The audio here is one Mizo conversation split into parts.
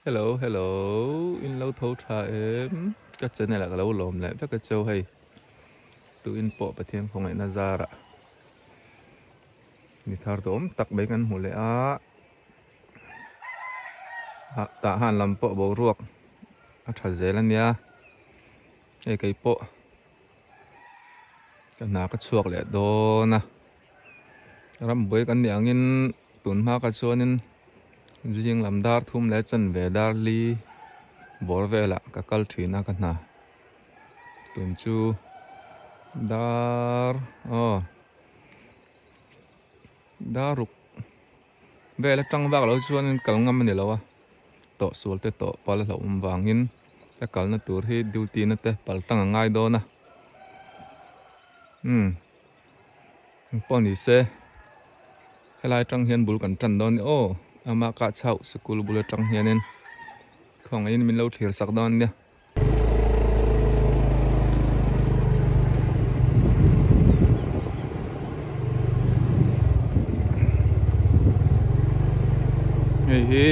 Hello hello in lo tho tha em ka channel ah ka lo lawm leh vek a cheu hei tu in pawh Pathian khawngaihna zarah mi thar tawh awm tak mai kan hmu leh a ah tah han lam pawh boruak a tha zel a nia hei kei pawh ka hna ka chhuak leh dawn a rambuai kan nih angin tun hma kha chuanin zing lam dar thum leh chanve dar li bawr velah ka kal thin a ka hna tun chu dar aw dar ruk vel atang vak lo chuanin kal ngam a ni lo a tawh sual te tawh pal a hlauhawm vangin ka kalna tur hi duty na te pal tang a ngai dawn a umm engpawh ni se helai atang hian bul kan tan dawn a ni aw ama kah chauh sikul bul atang hianin khawngaihin min lo thlir sak dawn nia. Hei hi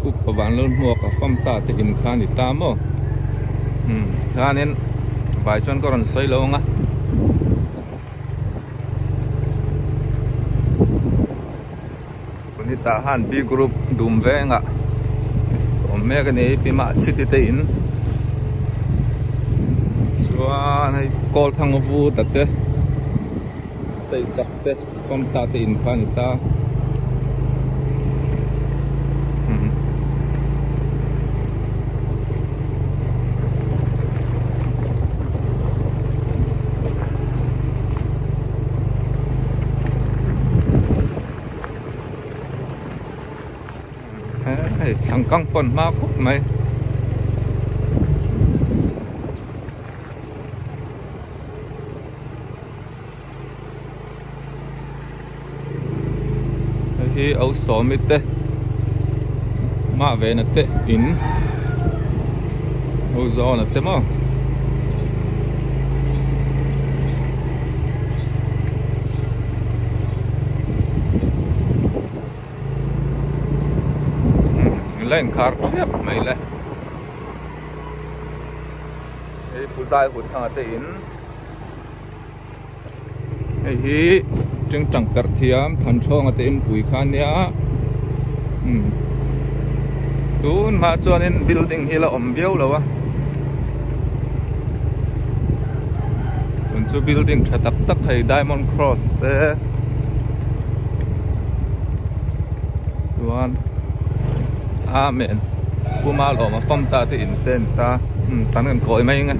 upa van lo hmuak a fam ta te in kha a ni ta maw umm khanin vai chuan ka rawn sawi lo ang a. Tah han B group dum vengah awm mek a ni pi mah chhiti te in chuan hei kawl thang vut a te chei chak te kawmta te in kha a ni ta. Hei changkang pawn hma khawp mai. Hei hi au sawmi te mah ve na te in au zawn a te maw. La inkhar thiap mai le hei puzai hut hanga te in hei hi tingtang perh thiam thanthawng te in pui kha ania umm tun hma chuanin building hi la awm viau lo a tun chu building tha tak tak hei diamond cross te chuan amen puma lawm a fam ta te in te an ta umm tan kan kawi mai ang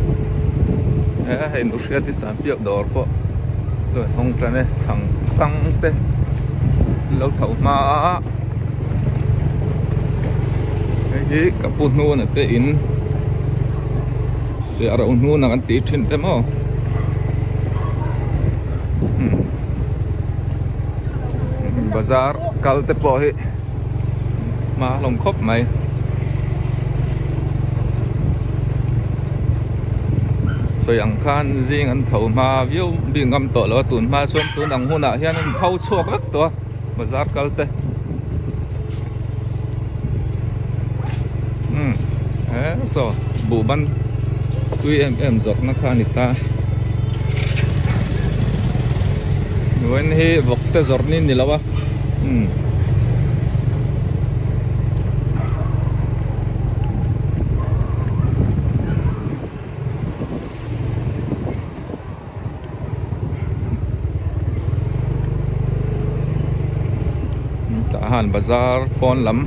e hei nu hriat hi san piak dawr pawh chuan hawng tan e chhang tang te lo tho hma a hei hi ka pu hnuna te in fiah rauh hnuna kan tih thin te maw bazar kal te pawh hi hma hlawm khawp mai. Sawi ang khan zing an tho hma viau bik ngam tawh lo a tun hma chuan tun ang hunah hian an pho chhuak vek tawh a bazar kal te umm he saw buh ban tui em em zawrh na kha a ni ta vawiin hi vawk te zawrh ni a ni lo a umm. Tah han bazar pawn lam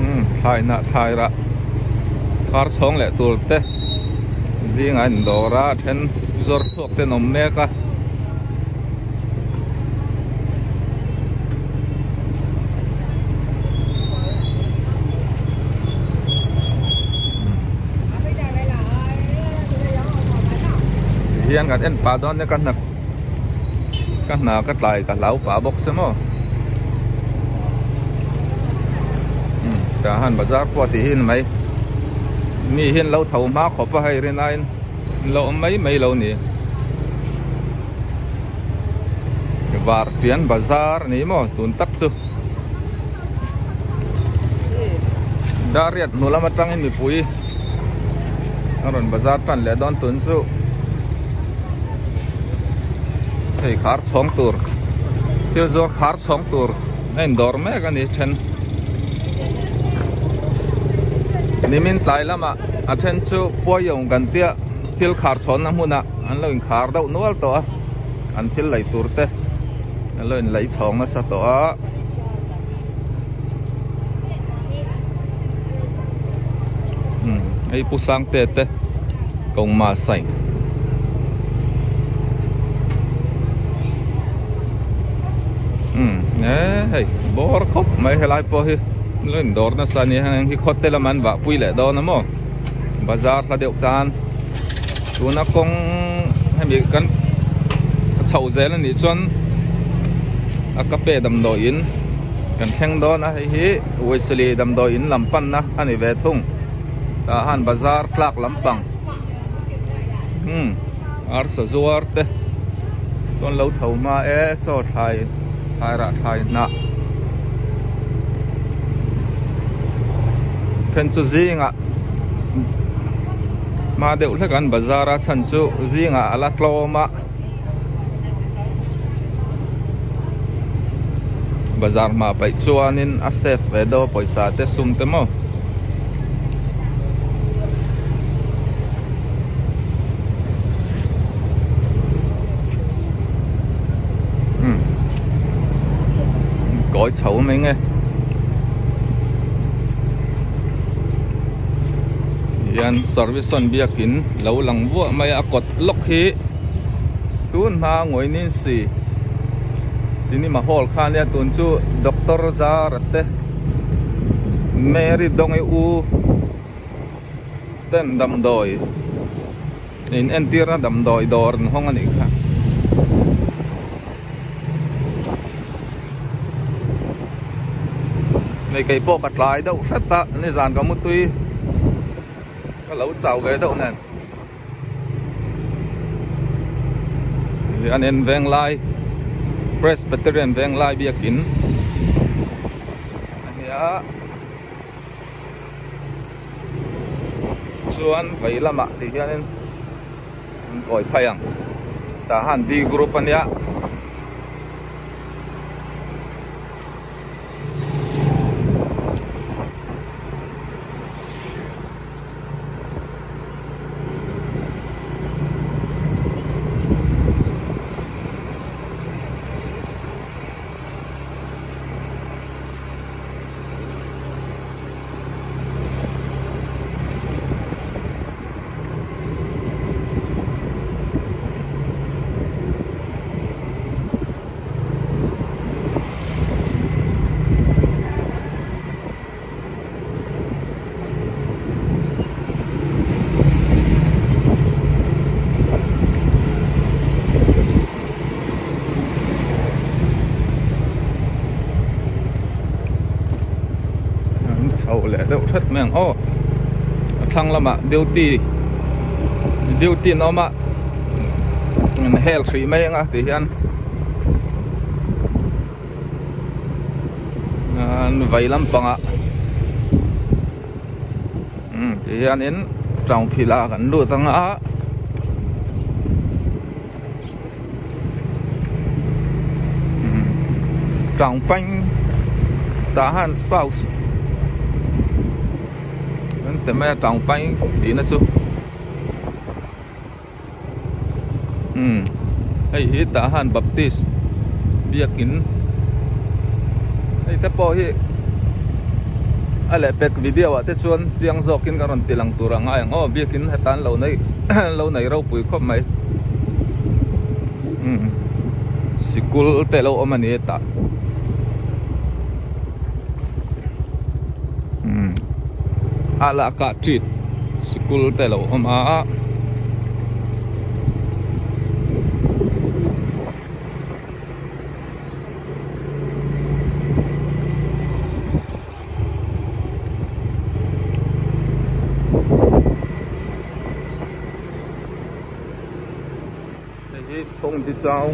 umm thlai hnah thlai rah khar chhawng leh tur te zingah in dawr a then zawr chhuak te an awm mek a. Hian kan en pah dawn nia ka hna ka hna ka tlai ka hlau pah bawk se maw tah han bazar pawh a tih hi ni mai mi hian lo tho hma khawp a hei rin aiin an lo awm mai mai lo ni. Vartian bazar a ni maw tun tak chu Dariat hnu lam atangin mipui a rawn bazar tan leh dawn tun chu hei khar chhawng tur thil zuar khar chhawng tur a indawr mek a ni then nimin tlai lamah a then chu Puaiyawng kan tia thil khar chhawnna hmunah an lo inkhar deuh nual tawh a an thil lei tur te an lo inlei chhawng nasa tawh a. Umm hei Pu Sangte te Kawngma sign umm e hei bawr khawp mai helai pawh hi lo indawr nasa a ni heng hi khawte lama an vahpui leh dawn a maw bazar hla deuh tan tuna kawng hemi kan chhoh zel a nih chuan a cafe damdawiin kan thleng dawn a hei hi Wesley damdawiin lam panna a ni ve thung tah han bazar tlak lampang umm arsa zuar te chuan lo tho hma e saw thlai thlai rah thlai hnah then chu zingah hma deuh hlek an bazar a chhan chu zingah a la tlawm a. Bazar hma paih chuanin a safe ve deuh a pawisa te sum te maw. Umm kawi chho mai nge. Hian service sawn biakin lo lang vuah mai a a kawt lawk hi. Tun hma ngawinin si cinema hall kha ania tun chu Doctor Zara te Mary Dawngi u ten damdawi in entirna damdawi dawr an hawng a nih kha. Hei kei pawh ka tlai deuh hret a nizan ka mutui ka lo chau ve deuh nen. Hianin Venglai Presbyterian Venglai biakin a nia chuan vei lamah ti hianin an kawi phai ang tah han D group a nia. An chho leh deuh that mai ang aw a thlang lamah duty duty an awm a an hel hrih mai ang a ti hian. Vai lampangah ti hianin tangphila kan lut ang a tangpang tah hian south an ti mai a tangpang tihna chu. Umm hei hi tah han baptist biakin hei te pawh hi a leh pek video ah te chuan chiang zawkin ka rawn ti lang tur a ngai ang aw biakin heta an lo nei lo nei ropui khawp mai umm sikul te lo awm a ni hetah umm a laka treat. Sikul te lo awm a. Hei hi kawng chi chau.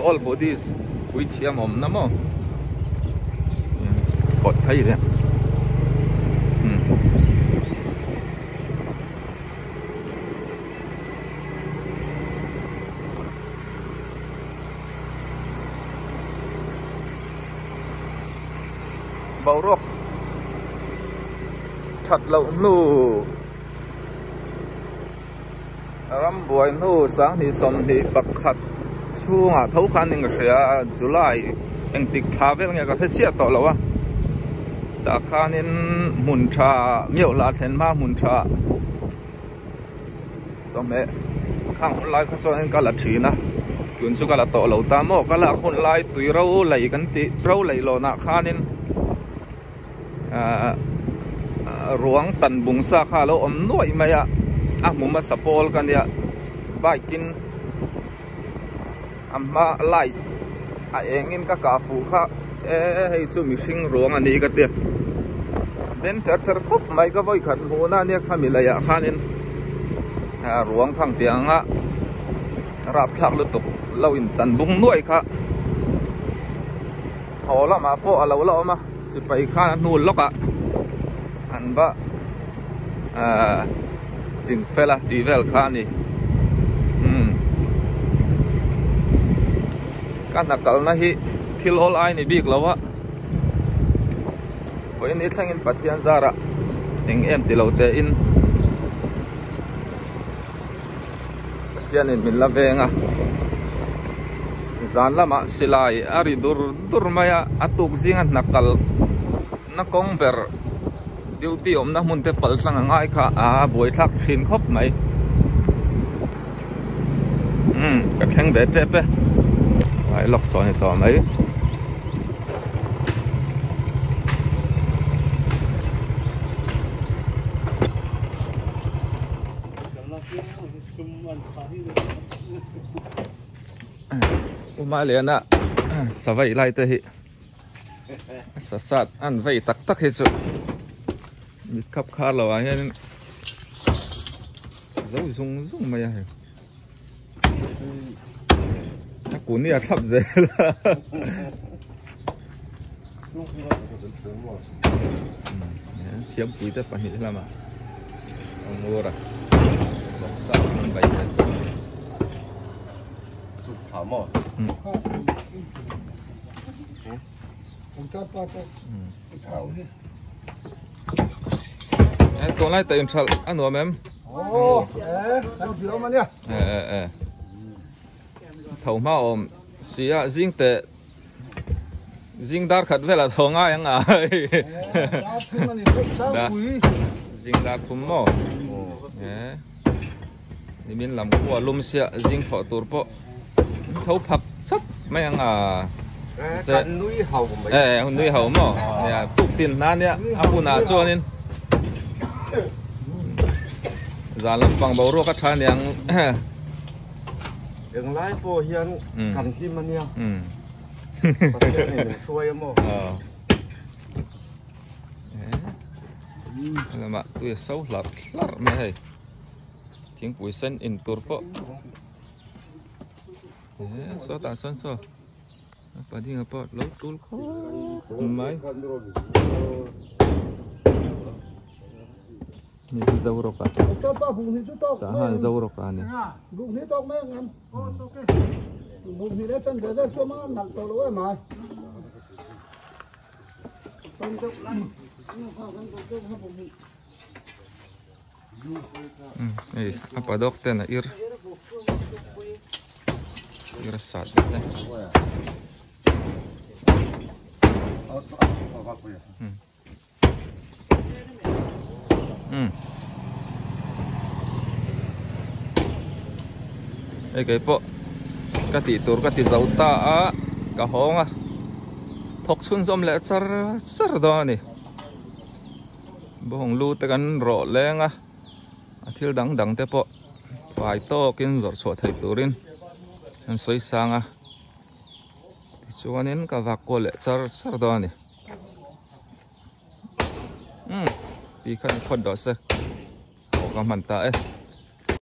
Kawl Buddhist puithiam awmna maw kawt phei ve Boruak that loh hnu ram buai hnu 2021 chhungah tho khan in ka hria a July engtik thla vel nge ka hre chiah tawh lo a tah khanin hmun tha miauh lah thlen hma hmun tha chawhmeh khang hun lai kha chuan ka la thin a tun chu ka la tawh lo ta maw ka lak hun lai tui ro lei kan tih ro lei lawnah khanin ahh ruang tan bung sa kha a lo awm nuaih mai a a hmu hmasa pawl ka nia bike in a hma light a engin ka kah fuh kha e hei chu mihring ruang a ni ka ti den ter ter khawp mai ka vawi khat hmuh na ania khami leiah khanin ruang khang tih anga rapthlak lutuk lo in tan bung nuai kha haw lamah pawh a lo la awm a sipai khan a hnu lawkah an va ahh ching fel a tih vel kha a ni umm ka hna kalna hi thil awl ai ni bik lo a vawiin ni thlengin Pathian zarah eng em ti lo te in Pathianin min la veng a zan lamah silai a ri dur dur mai a a tuk zinga hna kal na kawng ber duty awmna hmun te pal tlang a ngai kha a buaithlak thin khawp mai umm ka thleng ve tep e lai lawk sawn ni tawh mai. Uma liana savai lai te hi sa sat an vei tak tak hi chu mit khap khar lo ah hianin zo zung zung mai a hei a kun hi a thlap zel a thiampui te pahnih lamah a ngur a bawksa an vai ve thung Tunlai tak inthalh a nuam em? Tho hma awm si a zing teh zing dar khat velah tho ngai ang a zing dar thum maw nimin lam khu a lum sia zing thawh tur pawh tho phak chap mai ang a e nui ho maw tuk tin hna nia a hunah chuanin zan lampang boruak a tha aniang Englai pawh hian kan hlim a nia. Pathian in min hruai a maw? Lamah tui a so hlarh hlarh mai hei. Thingpui sen in tur pawh. Sawtah sawn saw Padinga pawh lo tul khawp mai. Ni hi Zorawka tah hian Zorawka a ni. Hei a padawk ten a ir ir a sat te. Hei kei pawh ka tih tur ka ti zo ta a ka hawng a thawk chhunzawm leh char char dawn a ni bawng lu te kan rawh leng a a thil dang dang te pawh fai tawkin zawrh chhuah theih turin an sawi sang a. Tichuanin ka vak kual leh char char dawn a ni. Umm ti khan i phawt rawh se. Aw ka hman ta e.